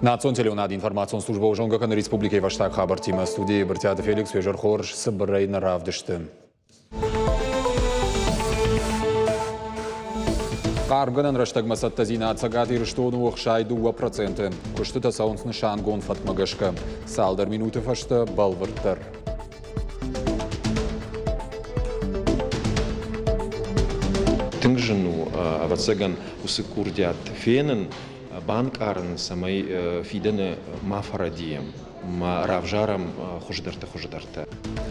Национ телеуынады информацион службӕ зонгӕ кӕны республикӕйы фӕстаг хабӕрттимӕ. Студийы Брытъиаты Феликс уе хорз цыбырӕй нӕ равдысты. Хъармгӕнӕн рӕстӕгмӕ цӕттӕдзинад Цӕгат Ирыстоны у 62%. Куыстытӕ цӕуынц нысангонд фӕткмӕ гӕсгӕ. Цалдӕр минуты фӕстӕ бӕлвырддӕр. Тынг зын у, ӕвӕццӕгӕн, уыцы курдиат фенын, банкъарын, цӕмӕй фидӕны ма фӕрӕдийӕм, ма равзарӕм хуыздӕрты-хуыздӕртӕ.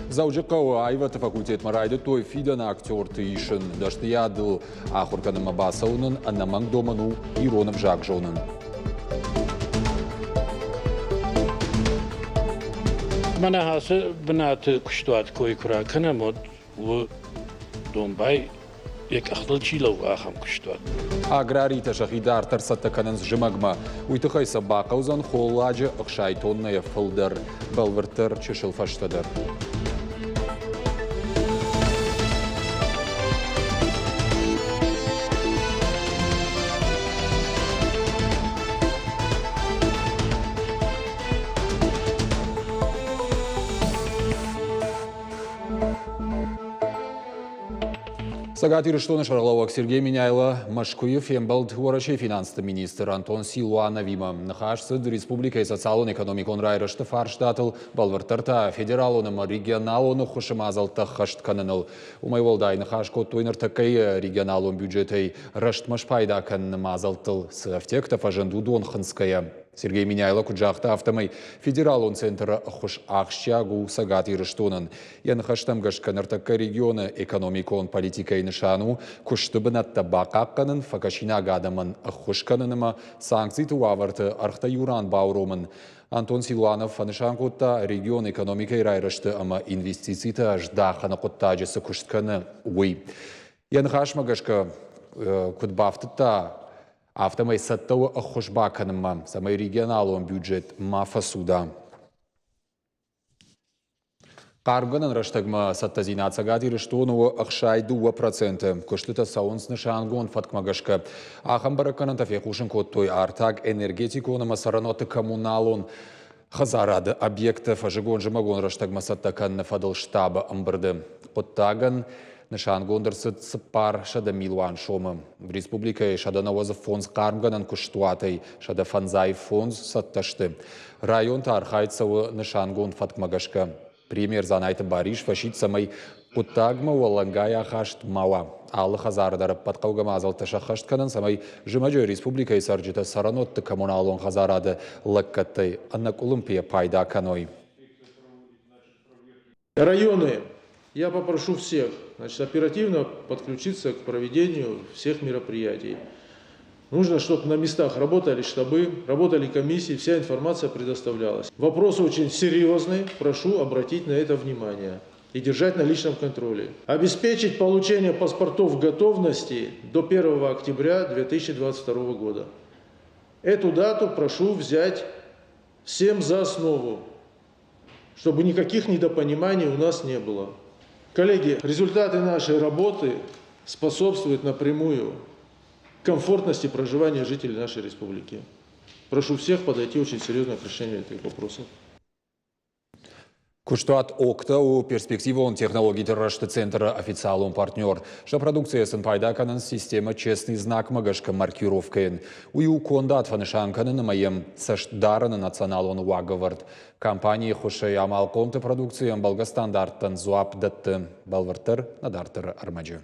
Дзӕуджыхъӕуы аивӕдты факультетмӕ райдыдтой фидӕны актерты исын. Дӕсныйадыл ахуыр кӕнынмӕ бацӕуынӕн ӕнӕмӕнг домӕн у ирон ӕвзаг зонын. Мӕнӕ ацы бынаты куыстуат кой куы ракӕнӕм, уӕд у домбай йӕ къӕхтыл чи лӕууы, ахӕм куыстуат. Аграритӕ сӕхи дарддӕр цӕттӕ кӕнынц зымӕгмӕ. Уый тыххӕй сӕ бахъӕудзӕн холладжы 60 тоннӕйӕ фылдӕр, бӕлвырддӕр чысыл фӕстӕдӕр. Цӕгат Ирыстоны сӕргълӕууӕг Сергей Меняйло Мӕскуыйы фембӕлд Уӕрӕсейы финансты министр Антон Силуановимӕ. Ныхас цыд республикӕйы социалон-экономикон райрӕзты фарстатыл, бӕлвырддӕр та федералон ӕмӕ регионалон ӕххуысы мадзӕлттӕ ӕххӕст кӕныныл. Уымӕй уӕлдай ныхас кодтой ныртӕккӕйы регионалон бюджетӕй рӕстмӕ спайда кӕныны мадзӕлттыл цы ӕфтиӕгтӕ фӕзынд, уыдон хынцгӕйӕ. Сергей Меняйло куыд загъта, афтӕмӕй федералон центры ӕххуыс ахсджиаг у Цӕгат Ирыстонӕн. Йӕ ныхӕстӕм гӕсгӕ ныртӕккӕ регионы экономикон политикӕйы нысан у куысты бынӕттӕ бахъахъхъӕнын, фӕкӕсинаг адӕмӕн ӕххуыс кӕнын ӕмӕ санкциты уавӕрты ӕргътӕ иу ран бауромын. Антон Силуанов фӕнысан кодта, регион экономикӕйы райрӕзты ӕмӕ инвестицитӕ здахыны хъуыддаджы цы куыст кӕны, уый. Йӕ ныхасмӕ гӕсгӕ, куыд бафтыдта, афтӕмӕй цӕттӕ у ӕххуыс бакӕнынмӕ, цӕмӕй регионалон бюджет ма фӕцуда. Хъармгӕнӕн рӕстӕгмӕ цӕттӕдзинад Цӕгат Ирыстоны у 62%. Куыстытӕ цӕуынц нысангонд фӕткмӕ гӕсгӕ. Ахӕм бӕрӕггӕнӕнтӕ фехъусын кодтой артаг, энергетикон ӕмӕ цӕрӕнуӕтты коммуналон хӕдзарады объекттӕ фӕззыгон-зымӕгон рӕстӕгмӕ цӕттӕ кӕныны фӕдыл штабы ӕмбырды. Хъуыддагӕн нысангонд ӕрцыд 400 милуан сомы. Республикӕйы 195 хъармгӕнӕн куыстуатӕй 155 цӕттӕ сты. Районты архайд цӕуы нысангонд фӕткмӕ гӕсгӕ. Премьер Дзанайты Барис фӕсидт, цӕмӕй хъуыддагмӕ уӕлӕнгай ахаст ма уа. Алы хӕдзары дӕр ӕппӕт хъӕугӕ мадзӕлттӕ сӕххӕст кӕнын, цӕмӕй зымӕджы республикӕйы цӕрджытӕ цӕрӕнуӕтты коммуналон хӕдзарады лӕггӕдтӕй ӕнӕкъуылымпыйӕ пайда кӕной. Районы я попрошу всех, значит, оперативно подключиться к проведению всех мероприятий. Нужно, чтобы на местах работали штабы, работали комиссии, вся информация предоставлялась. Вопрос очень серьезный, прошу обратить на это внимание и держать на личном контроле. Обеспечить получение паспортов готовности до 1 октября 2022 года. Эту дату прошу взять всем за основу, чтобы никаких недопониманий у нас не было. Коллеги, результаты нашей работы способствуют напрямую комфортности проживания жителей нашей республики. Прошу всех подойти очень серьезно к решению этих вопросов. Куыстуат Окта у перспективон технологиты рӕзты центры официалон партнер. Сӕ продукцийӕ сын пайда кӕнынц системӕ «Честный знак»-мӕ гӕсгӕ маркировкӕйӕн. Уый у кондад фӕнысан кӕнын ӕмӕ йӕм цӕст дарыны националон уагӕвӕрд. Компанийы хуысӕй амалхъомты продукци ӕмбӕлгӕ стандарттӕн дзуапп дӕтты. Бӕлвырддӕр нӕ дарддӕры ӕрмӕджы.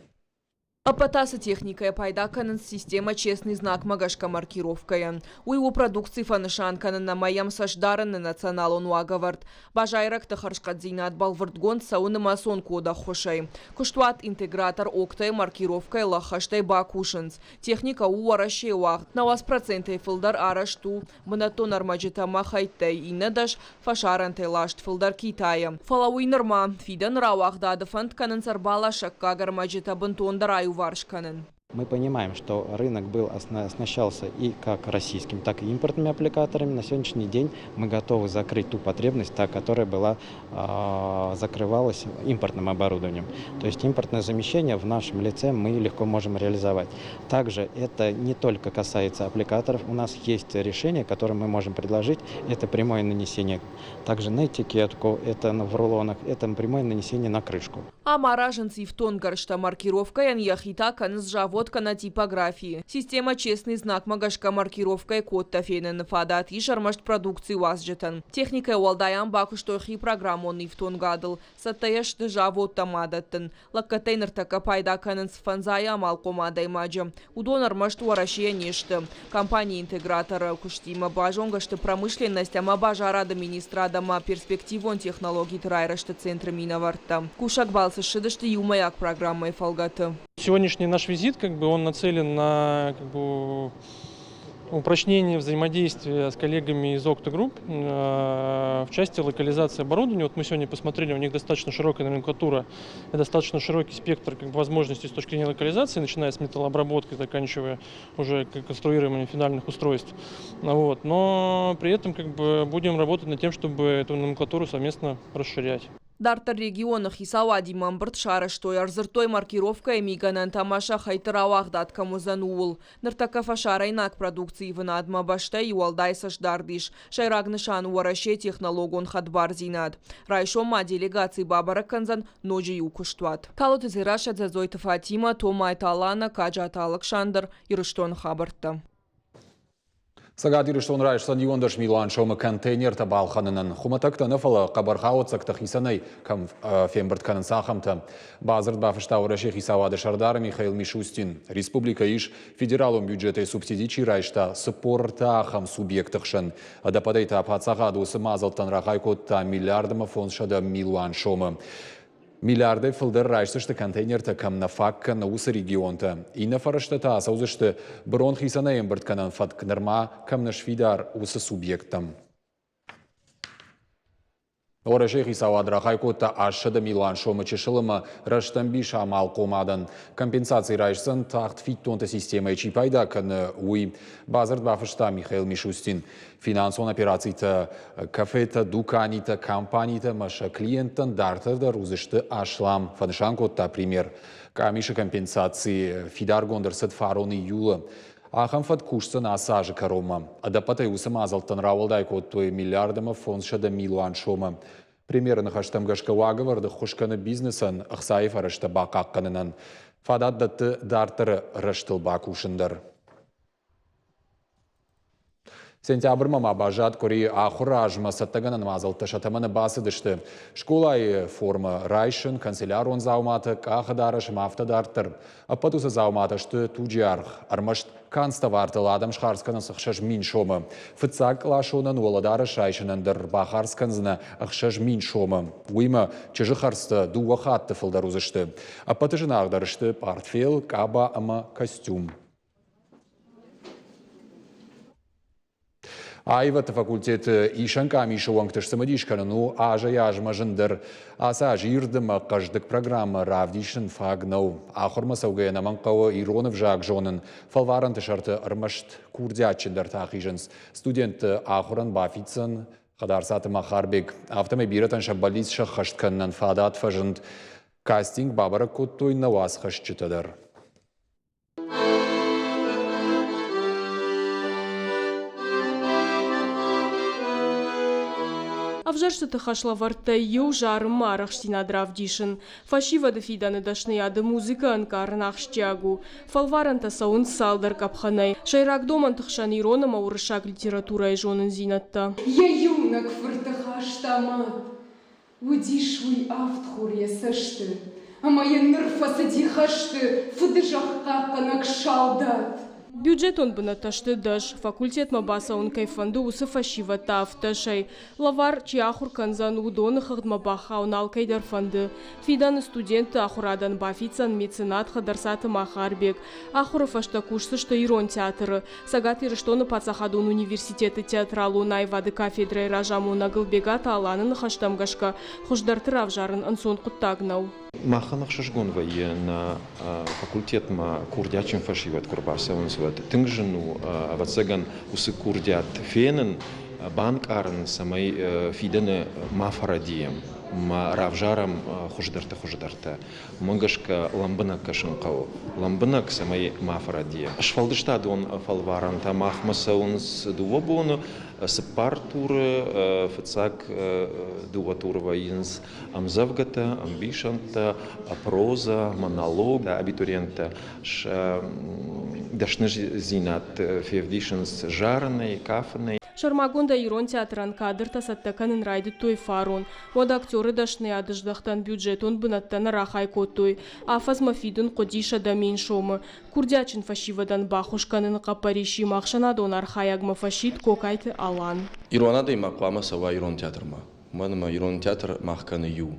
Ӕппӕт ацы техникӕйӕ пайда кӕнынц системӕ «Честный знак»-мӕ гӕсгӕ маркировкӕйӕн. Уый у продукци фӕнысан кӕнын ӕмӕ йӕм цӕст дарыны националон уагӕвӕрд. Базайрӕгты хӕрзхъӕддзинад бӕлвырдгонд цӕуы нымӕцон коды ӕххуысӕй. Куыстуат интегратор Окта-йы маркировкӕйыл ӕххӕстӕй бакусынц. Техникӕ у Уӕрӕсейы уагъд, 90%-ӕй фылдӕр арӕзт у бынӕттон ӕрмӕджытӕ ӕмӕ хӕйттӕй, иннӕ дӕс фӕсарӕнтӕй ласт, фылдӕр Китайӕ. Фӕлӕ уый нырма фидӕны рауагъдады фӕнд кӕнынц ӕрбаласӕггаг ӕрмӕджытӕ бынтондӕр аиуварс кӕнын. Мы понимаем, что рынок был оснащался и как российскими, так и импортными аппликаторами. На сегодняшний день мы готовы закрыть ту потребность, та, которая была, закрывалась импортным оборудованием. То есть импортное замещение в нашем лице мы легко можем реализовать. Также это не только касается аппликаторов. У нас есть решение, которое мы можем предложить. Это прямое нанесение также на этикетку, это в рулонах, это прямое нанесение на крышку. Ам аразынц ифтонггӕрзтӕ маркировкӕйӕн йӕхи та кӕнынц завод кӕнӕ типографийы. Системӕ «Честный знак»-мӕ гӕсгӕ маркировкӕйы кодтӕ феныны фадат ис ӕрмӕст продукци уадзджытӕн. Техникӕйы уӕлдай ам бакуыстой хи программон ифтонгадыл, цӕттӕйӕ сты заводтӕм адӕттын. Лӕггӕдтӕй ныртӕккӕ пайда кӕнынц фӕндзай амалхъом адӕймаджы. Уыдон ӕрмӕст Уӕрӕсейӕ не сты. Компани-интеграторы куыстимӕ базонгӕ сты промышленность ӕмӕ базарады министрад ӕмӕ перспективон технологиты райрӕзты центры минӕвӕрттӕ. Кусӕг балцы ссыдысты иумӕйаг программӕйы фӕлгӕты. Сегодняшний наш визит, как бы, он нацелен на как бы, упрочнение взаимодействия с коллегами из Okto Group в части локализации оборудования. Вот мы сегодня посмотрели, у них достаточно широкая номенклатура, достаточно широкий спектр как бы, возможностей с точки зрения локализации, начиная с металлообработки, заканчивая уже конструированием финальных устройств. Вот. Но при этом как бы, будем работать над тем, чтобы эту номенклатуру совместно расширять. Дарддӕр регионы хицауадимӕ ӕмбырд сарӕзтой, ӕрдзырдтой маркировкӕйы мигӕнӕнтӕ ӕмӕ сӕ хӕйтты рауагъдад кӕм уыдзӕн, ууыл. Ныртӕккӕ фӕсарӕйнаг продукци ивынадмӕ бӕстӕйы уӕлдай цӕстдард ис. Сӕйраг нысан Уӕрӕсейы технологон хӕдбардзинад. Райсом ма делегаци бабӕрӕг кӕндзӕн ноджы иу куыстуат. Калоты Дзерассӕ, Дзӕдзойты Фатимӕ, Томайты Алана, Каджаты Алыксандр, Ирыстоны хабӕрттӕ. Цӕгат Ирыстон райсдзӕн 11 милуан сомы контейнертӕ балхӕнынӕн. Хуымӕтӕгтӕ нӕ, фӕлӕ хъӕбӕрхауӕццӕгтӕ хицӕнӕй кӕм фембырд кӕнынц, ахӕмтӕ. Бадзырд бафыста Уӕрӕсейы хицауады сӕрдар Михаил Мишустин. Республикӕ ис, федералон бюджетӕй субсиди чи райста, 43 ахӕм субъекты хсӕн. Ӕдӕппӕтӕй та паддзахад уыцы мадзӕлттӕн рахай кодта миллиард ӕмӕ 500 милуан сомы. Миллиардӕй фылдӕр райсдзысты контейнертӕ кӕм нӕ фаг кӕны, уыцы регионтӕ. Иннӕ фӕрӕзтӕ та ацӕудзысты бырон хицӕнӕй ӕмбырд кӕнӕн фӕтк нырма кӕм нӕ сфидар, уыцы субъекттӕм. Уӕрӕсейы хицауад рахай кодта 800 милуан сомы чысыл ӕмӕ рӕстӕмбис амалхъомадӕн. Компенсаци райсдзӕн тагъд фиддонты системӕйы чи пайда кӕны, уый. Бадзырд бафыста Михаил Мишустин. Финансон операцитӕ, кафетӕ, дуканитӕ, компанитӕ ӕмӕ сӕ клиенттӕн дарддӕр дӕр уыдзысты аслам, фӕнысан кодта премьер. Къамисы компенсаци фидаргонд ӕрцыд фарон июлы. Ахӕм фӕтк кусдзӕн ацы азы кӕронмӕ. Ӕдӕппӕтӕй уыцы мадзӕлттӕн рауӕлдай кодтой миллиард ӕмӕ 500 милуан сомы. Премьеры ныхӕстӕм гӕсгӕ уагӕвӕрд ӕххуыс кӕны бизнесӕн ӕхцайы фӕрӕзтӕ бахъахъхъӕнынӕн. Фадат дӕтты дарддӕры рӕзтыл бакусын дӕр. Сентябрмӕ ма баззад къуыри ахуыры азмӕ цӕттӕгӕнӕн мадзӕлттӕ сӕ тӕмӕны бацыдысты. Скъолайы формӕ райсын, канцелярон дзауматӕ, къахыдарӕс ӕмӕ афтӕ дарддӕр. Ӕппӕт уыцы дзауматӕ сты туджы аргъ. Ӕрмӕст канцтовартыл адӕм схардз кӕнынц 6000 сомы. Фыццаг къласонӕн уӕлӕдарӕс райсынӕн дӕр бахардз кӕндзынӕ 6000 сомы. Уыимӕ чызджы хӕрдзтӕ дыууӕ хатты фылдӕр уыдзысты. Ӕппӕты зынаргъдӕр сты пъартфел, къаба ӕмӕ костюм. Аивӕдты факультеты исӕн къамисы уӕнгты сцымыдис кӕнын у азӕй-азмӕ зындӕр. Ацы аз ирд ӕмӕ хъӕздыг программӕ равдисын фаг нӕу. Ахуырмӕ цӕугӕйӕ ӕнӕмӕнг хъӕуы ирон ӕвзаг зонын. Фӕлварӕнты сӕрты ӕрмӕст курдиатджындӕртӕ ахизынц. Студентты ахуырӕн бафиддзӕн Хӕдарцаты Махарбег. Афтӕмӕй бирӕтӕн сӕ бӕллиц сӕххӕст кӕнынӕн фадат фӕзынд. Кастинг бабӕрӕг кодтой нӕ уацхӕсджытӕ дӕр. Ӕвзӕрстыты хӕслӕвӕрдтӕй иу зарынмӕ арӕхстдзинад равдисын. Фӕсивӕды фидӕны дӕсныйады музыкӕ ӕнкъарын ахсджиаг у. Фӕлварӕнтӕ цӕуынц цалдӕр къӕпхӕнӕй. Сӕйраг домӕнты хсӕн ирон ӕмӕ уырыссаг литературӕйы зонындзинӕдтӕ. Йӕ иунӕг фырты хаста мад. Уыдис уый авд хур йӕ цӕсты, ӕмӕ йын ныр фӕцыди хӕсты фыдызӕхх хъахъхъӕнӕг салдат. Бюджетон бынӕттӕ сты дӕс. Факультетмӕ бацӕуын кӕй фӕнды, уыцы фӕсивӕд та ӕвддӕсӕй. Лӕвар чи ахуыр кӕндзӕн, уыдоны хыгъдмӕ бахауын алкӕй дӕр фӕнды. Фидӕны студентты ахуырадӕн бафиддзӕн меценат Хӕдӕрцаты Махарбег. Ахуыры фӕстӕ кусдзысты Ирон театры. Цӕгат Ирыстоны паддзахадон университеты театралон аивады кафедрӕйы разамонӕг Ӕлбегаты Аланы ныхӕстӕм гӕсгӕ, хуыздӕрты равзарын ӕнцон хъуыддаг нӕу. Махӕн ӕхсызгон вӕййы нӕ факультетмӕ курдиатджын фӕсивӕд куы ӕрбацӕуынц, уӕд. Тынг зын у, ӕвӕццӕгӕн, уыцы курдиат фенын, банкъарын, цӕмӕй фидӕны ма фӕрӕдийӕм, ма равзарӕм хуыздӕрты-хуыздӕртӕ. Уымӕ гӕсгӕ лӕмбынӕг кӕсын хъӕуы. Лӕмбынӕг, цӕмӕй ма фӕрӕдийӕм. Сфӕлдыстадон фӕлварӕнтӕ махмӕ цӕуынц дыууӕ боны, цыппар туры. Фыццаг дыууӕ туры вӕййынц ӕмдзӕвгӕтӕ, ӕмбисӕндтӕ, прозӕ, монолог. Абитуриенттӕ сӕ дӕсныдзинад февдисынц зарынӕй, кафынӕй. Сӕрмагондӕй Ирон театрӕн кадртӕ цӕттӕ кӕнын райдыдтой фарон. Уӕд актеры дӕсныйады здӕхтӕн бюджетон бынӕттӕ нӕ рахай кодтой. Афӕдзмӕ фидын хъуыди 100 000 сомы. Курдиатджын фӕсивӕдӕн баххуыс кӕныны хъӕппӕрисимӕ ӕхсӕнадон архайӕгмӕ фӕсидт Кокайты Алан. Ирон адӕймаг хъуамӕ цӕуа ирон театрмӕ. Уымӕн ӕмӕ ирон театр мах кӕны иу.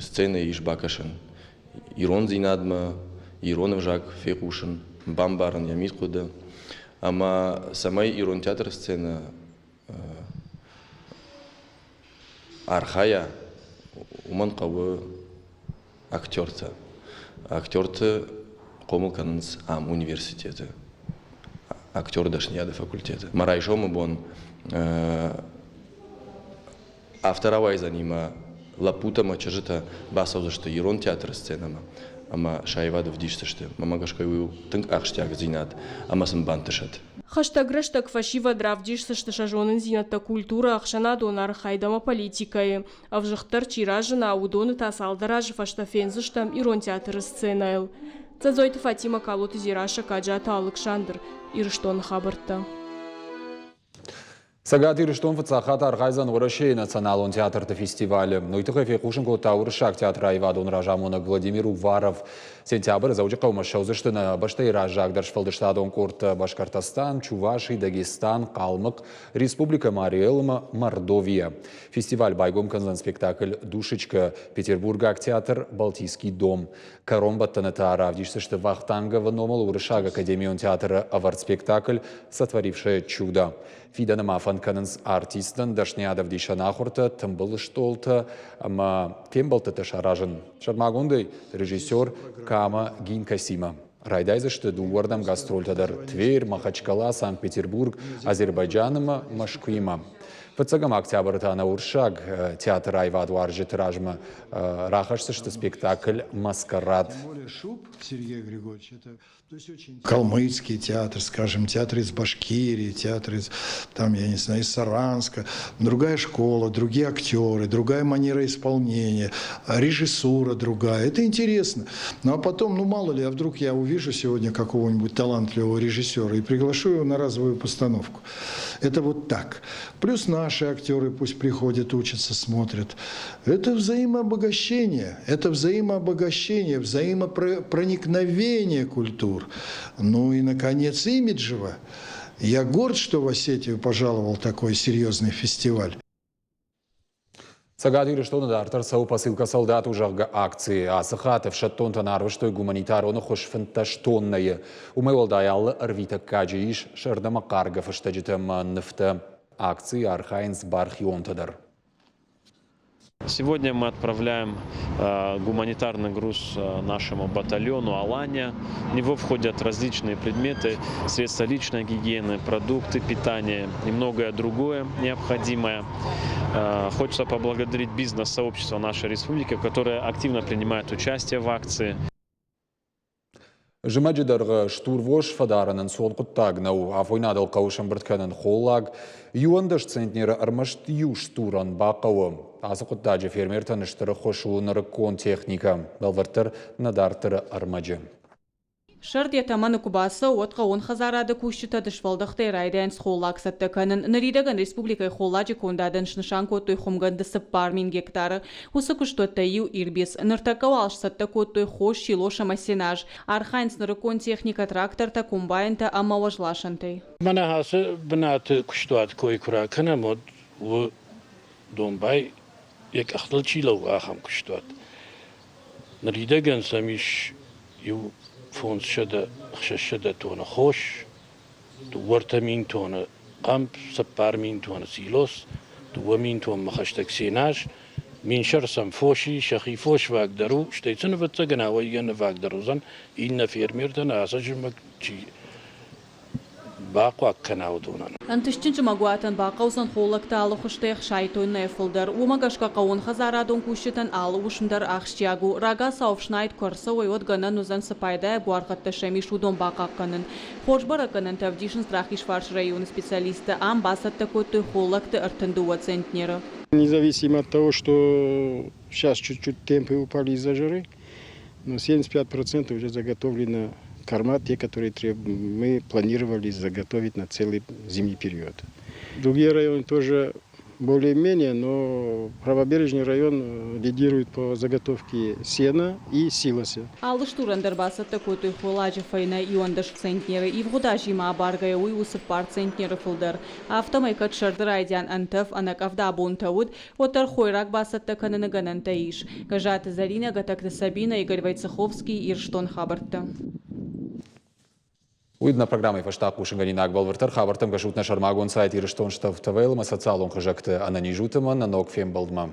Сценӕйы ис бакӕсӕн ирондзинадмӕ, ирон ӕвзаг фехъусын, бамбарын йӕ мидхъуыды. Ӕмӕ цӕмӕй ирон театры сценӕ архайа, уымӕн хъӕуы актертӕ. Актерты хъомыл кӕнынц ам университеты, актеры дӕсныйады факультеты. Мӕ райсомы бон афтӕ рауайдзӕни, мӕ лӕппутӕ мӕ чызджытӕ бацӕудзысты ирон театры сценӕмӕ ӕмӕ сӕ аивад ӕвдисдзысты. Мӕнмӕ гӕсгӕ уый у тынг ахсджиагдзинад ӕмӕ сын бантысӕд. Хӕстӕг рӕстӕг фӕсивӕд равдисдзысты сӕ зонындзинӕдтӕ культурӕ, ӕхсӕнадон архайд ӕмӕ политикӕйы. Ӕвзыгъддӕр чи разына, уыдоны та цалдӕр азы фӕстӕ фендзыстӕм Ирон театры сценӕйыл. Дзӕдзойты Фатимӕ, Калоты Дзерассӕ, Каджаты Алыксандр. Ирыстоны хабӕрттӕ. Цӕгат Ирыстон фыццаг хатт архайдзӕн Уӕрӕсейы националон театрты фестивалы. Уый тыххӕй фехъусын кодта Уырыссаг театры аивадон разамонӕг Владимир Уваров. Сентябры Дзӕуджыхъӕумӕ ссӕудзысты нӕ бӕстӕйы раззагдӕр сфӕлдыстадон къордтӕ Башкортостан, Чуваши, Дагестан, Хъалмыхъ, Республикӕ Мариэл ӕмӕ Мордовия. Фестиваль байгом кӕндзӕн спектакль «Душечка», Петербургаг театр «Балтийский дом». Кӕронбӕттӕны та равдисдзысты Вахтанговы номыл Уырыссаг академион театры ӕвӕрд спектакль «Сотворившее чудо». Фидӕны ма фӕнд кӕнынц артисттӕн дӕсныйадӕвдисӕн ахуыртӕ, тымбыл стъолтӕ ӕмӕ фембӕлдтытӕ саразын. Сӕрмагондӕй режиссер Кама Гинкасимӕ. Райдайдзысты дыууӕрдӕм гастрольтӕ дӕр Тверь, Махачкала, Санкт-Петербург, Азербайджан ӕмӕ Мӕскуыимӕ. Фыццӕгӕм октябры та нӕ уырыссаг театры аивадуарзджыты размӕ рахӕсдзысты спектакль «Маскарад». Калмыцкий театр, скажем, театр из Башкирии, театр из, там, я не знаю, из Саранска, другая школа, другие актеры, другая манера исполнения, режиссура другая. Это интересно. Ну а потом, ну мало ли, а вдруг я увижу сегодня какого-нибудь талантливого режиссера и приглашу его на разовую постановку. Это вот так. Плюс наши актеры пусть приходят, учатся, смотрят. Это взаимообогащение, это взаимообогащение, взаимопроникновение культур. Ну и, наконец, имиджево. Я горд, что в Осетию пожаловал такой серьезный фестиваль. Цӕгат Ирыстоны дарддӕр цӕуы «Посылка солдату», зӕгъгӕ, акци. Ацы хатт ӕфсӕддонтӕн арвыстой гуманитарон ӕххуыс 15 тоннӕйы. Уымӕй уӕлдай алы ӕрвитӕггаджы ис зӕрдӕмӕхъаргӕ фыстӕджытӕ ӕмӕ нывтӕ. Акцийы архайынц бархионтӕ дӕр. Сегодня мы отправляем гуманитарный груз нашему батальону «Алания». В него входят различные предметы, средства личной гигиены, продукты питания и многое другое необходимое. Хочется поблагодарить бизнес-сообщество нашей республики, которое активно принимает участие в акции. Зымӕджы дӕргъы стурвос фӕдарын ӕнцон хъуыддаг нӕу. Афойнадыл хъӕуы сӕмбырд кӕнын холлаг. 11 центнеры ӕрмӕст иу стурӕн бахъӕуы. Ацы хъуыддаджы фермертӕн стыр ӕххуыс у нырыккон техникӕ. Бӕлвырддӕр нӕ дарддӕры ӕрмӕджы. Сӕрд йӕ тӕмӕны куы бацӕуы, уӕд хъӕууон хӕдзарады кусджытӕ дысвӕлдӕхтӕй райдайынц холлаг цӕттӕ кӕнын. Ныридӕгӕн республикӕйы холладжы кондадӕн снысан кодтой хуымгӕнды 4000 гектары. Уыцы куыстуӕттӕй иу Ирбис. Ныртӕккӕ уал сцӕттӕ кодтой хос, силос ӕмӕ сенаж. Архайынц нырыккон техникӕ, трактортӕ, комбайнтӕ ӕмӕ уӕзласӕнтӕй. Мӕнӕ ацы бынаты куыстуат кой куы ракӕнӕм, уӕд у домбай йӕ къӕхтыл чи лӕууы, ахӕм куыстуат. Ныридӕгӕн сӕм ис иу 500-600 тоны хос, 2-3 000 тоны хъӕмп, 4000 тоны силос, 2000 тонмӕ хӕстӕг сенаж. Минсӕр сӕм фос и, сӕхи фосваг дӕр у, стӕй сын, ӕвӕццӕгӕн, ауӕйгӕнӕваг дӕр уыдзӕн, иннӕ фермертӕн ацы зымӕг чи бахъуаг кӕна, уыдонӕн. Ӕнтыстджын зымӕгуатӕн бахъӕудзӕн холлӕгты алы хуызтӕй 60 тоннӕйӕ фылдӕр. Уымӕ гӕсгӕ хъӕууонхӕдзарадон кусджытӕн алы уысм дӕр ахсджиаг у. Рагацау ӕфснайд куы ӕрцӕуой, уӕд гӕнӕн уыдзӕн, цы пайдайаг буаргъӕдтӕ сӕм ис, уыдон бахъахъхъӕнын. Хорз бӕрӕггӕнӕнтӕ ӕвдисынц Рахизфарсы районы специалисттӕ. Ам бацӕттӕ кодтой холлӕгты 32 центнеры. Независимо от того, что сейчас чуть-чуть темпы упали из-за жары, но 75% уже заготовлено корма, те, которые мы планировали заготовить на целый зимний период. Другие районы тоже более-менее, но правобережный район лидирует по заготовке сена и силоса. Алы стурӕн дӕр бацӕттӕ кодтой холладжы фӕйнӕ 11 центнеры. Ивгъуыд азимӕ абаргӕйӕ уый у 4 центнеры фылдӕр. Афтӕмӕй кӕд сӕрды райдиан ӕнтӕф, ӕнӕкъӕвда бонтӕ уыд, уӕддӕр хойраг бацӕттӕ кӕныны гӕнӕнтӕ ис. Гӕззаты Зӕринӕ, Гӕтӕгты Сабинӕ, Игорь Войцеховский, Ирыстон хабӕрттӕ. Уый нӕ программӕйы фӕстаг хъусынгӕнинаг бӕлвырддӕр хабӕрттӕм кӕсут нӕ сӕрмагонд сайт Ирыстон ТВ ӕмӕ социалон хызӕгты. Ӕнӕниз ут ӕмӕ нӕ ног фембӕлдмӕ.